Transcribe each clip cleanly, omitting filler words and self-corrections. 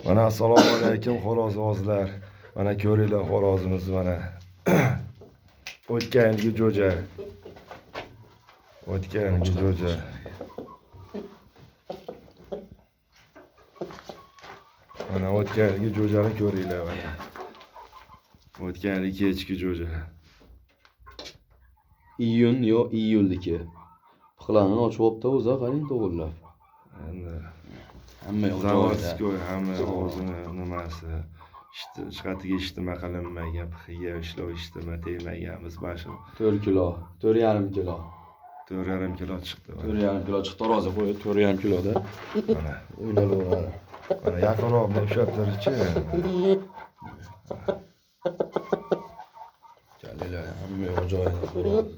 Mana assalomu alaykum xo'rozvozlar. Mana ko'ringlar xo'rozimiz mana. O'tgan yilgi jo'ja. O'tgan yilgi jo'ja. Mana o'tgan yilgi jo'jani ko'ringlar mana. O'tgan yilgi kechki jo'ja. Iyun yo iyuldiki. Pixlarni ochib olibdi o'zi, qarang to'g'irlab. Endi Hamma yoq joyida. Zavodskoy hamma o'zini nimasi. Chiqatiga ijtimo qilinmagan, pixiga ishlov ijtimo tegmaganmiz. Mana shu 4 kilo, 4,5 kilo. 4,5 kilo chiqdi. Mana. 4,5 kilo chiqdi, tarozi qo'yib 4,5 kiloda. Mana. O'ynalaveradi. Mana yaqinroq bunday ushlab turchi. Jalila hamma yoq joyida xo'roz.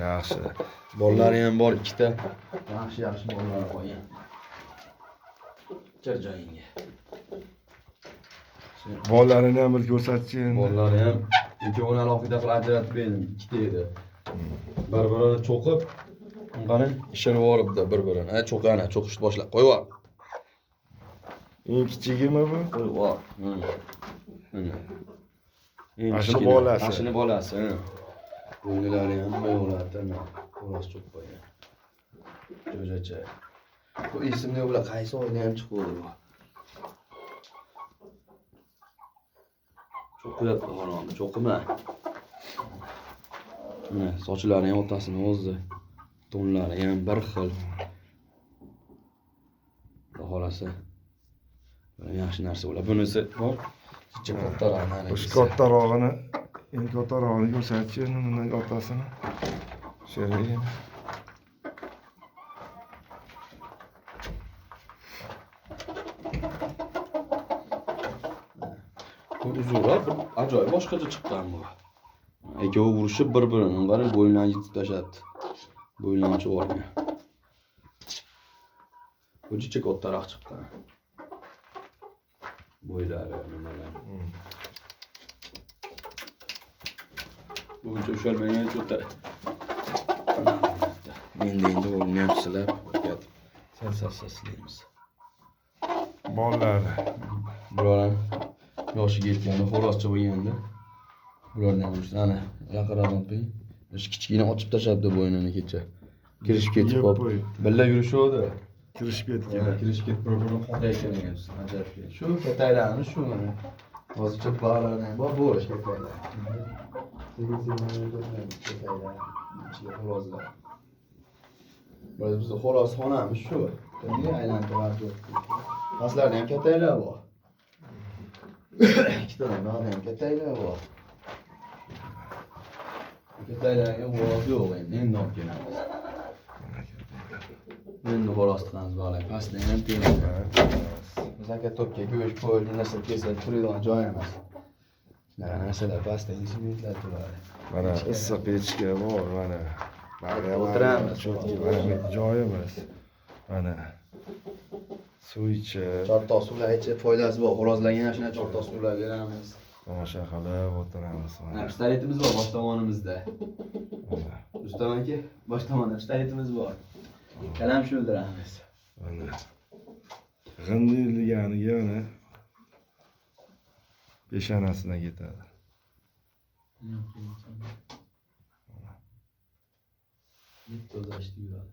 Yaxshi. Bolalari ham bor ikkita. Yaxshi yaxshi bolalari qolgan. Kir joyingga. Bolalarini ham bir ko'rsatchi endi. Bolalari ham ikkovini alohida qilib ajratib berdim, ikkita edi. Bir-birini cho'qib, qarang, ishirib yuboribdi bir-birini. Ha, cho'qana, cho'qishni boshlab qo'yib yubor. Eng kichigimi bu? Qo'yib yubor. Mana. Eng Mana shuni kichkina. bolasi. Mana shuni bolasi. Bo'ynilari ham hamma yo'qlarida xo'roz cho'qib qo'ygan. Jo'jacha. Bu esimda yo'q, bular qaysi oyda ham chiquvdi bu. Cho'qiyapti haromni, cho'qima. Mana sochlari ham otasini o'zi. To'nlari ham bir xil. Xudo xolasa. Yaxshi narsa bo'ladi. Bunisi bor. Chicha kattaroq narigisi. O'sha kattarog'ini, eng kattarog'ini ko'rsatchi endi bundan otasini. Sherigini. Bu uzunroq, bir ajoyib boshqacha chiqqan bu. Ikkovi urushib bir-birini qarang, bo'yinlarini yirtib tashlabdi. Bo'yinlarini ochib yuborgan. Bu jicha kattaroq chiqqan. Bo'ylari nimalar. Buncha ushalmagan cho'ta. Endi o'rni ham silab, o'tkazib. Sal silaymiz. Bolalari. Bular ham yoshiga yetganda, xo'rozcha bo'lganda bularni ham urishdi. Ana, yaqinroq qo'ying. Shu kichkina ochib tashlabdi bo'ynini kecha. Kirishib ketib Yeb qolib. qo'yibdi. Birga yurishuvdi. Kirishib ketgan. Kirishib ketib bir-birini qoqayotgan ekan. Ajoyib. Shu kataklarimiz shu mana. Hozircha bolalardan ham bor, bo'rish kataklar. Sekin-sekin kataklar, ichiga xo'rozlar. Biz bizni xo'roz xonamiz shu. Endi aylantirib yotibdi. Pastlarda ham kataklar bor. Ikkitadan bog'da ham kataklar bor. Kataklarga xo'roz yo'q endi, endi olib kelamiz. Endi xo'roz tiqamiz bog'lar. Pastda ham temir. Zakatopga go'sht, qo'y, bir narsa kelsa turadigan joy emas. Shunaqa narsalar pastda instrumentlar turadi. Mana issiq pechka bor, mana. O'tiramiz. Cho'tki, mana joyimiz. Mana suv ichib, Chortoq suvlar ichib foydasi bor. Xo'rozlarga ham shunday chortoq suvlar beramiz. Tomosha qilib o'tiramiz Mana mana. pistoletimiz bor bosh tomonimizda. Mana. Rustam aka, bosh tomonda pistoletimiz bor. Kalam shuldiramiz. Mana. G'indi deganiga mana peshonasidan ketadi. Bitta o'zi yuradi.